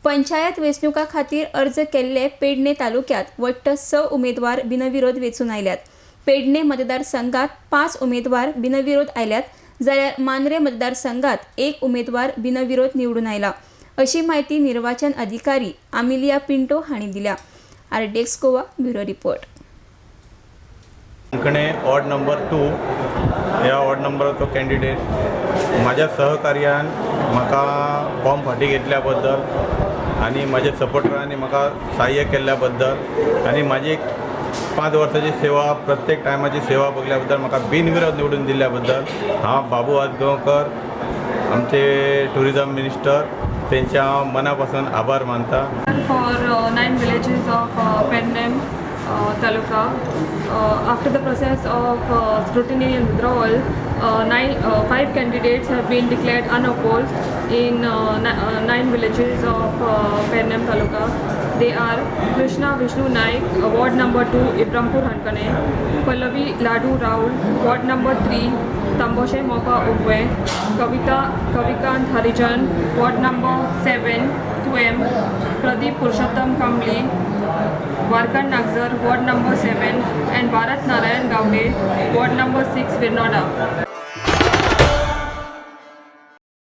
पंचायत वेंचणुका खातीर अर्ज केल्ले पेडणे तालुक्यात वट्ट 6 उमेदवार बिनविरोध वेंचून आयल्यात. पेडणे मतदारसंघात 5 उमेदवार बिनविरोध आयल्यात, जाल्यार मांद्रे मतदारसंघात 1 उमेदवार बिनविरोध निवडून आयला, अशी माहिती निर्वाचन अधिकारी आमिलिया पिंटो हांणी दिल्या. RDX Goa, bureau report. Canacona ward number 2 ह्या वॉर्ड नंबराचो कॅन्डिडेट. म्हाज्या सहकार्यान म्हाका फॉर्म फाटीं घेतल्या बद्दल आनी म्हाज्या सपोर्टरांनी म्हाका सहाय्य केल्ल्या बद्दल आनी म्हाजी 5 वर्साची सेवा, प्रत्येक टायमाची सेवा बघल्या बद्दल, म्हाका बिनविरोध निवडून दिल्ल्या बद्दल हांव बाबू आजगांवकर, आमचे ट्युरिजम मिनिस्टर, तेंचे हांव मना पासून आभार मानता. For nine villages of Pernem Taluka. After the process of scrutiny and withdrawal, five candidates have been declared unopposed in nine villages of Pernem Taluka. They are Krishna Vishnu Naik, ward number 2, Ibrampur Hankane, Pallavi Ladu Raul, ward number 3, Tamboshe Mopa Ugwe, Kavita Kavikant Harijan, ward number 7, 2M, Pradeep Purushottam Kamli, Varkan Nagzar, ward number 7, and Bharat Narayan Gaude, ward number 6, Virnoda.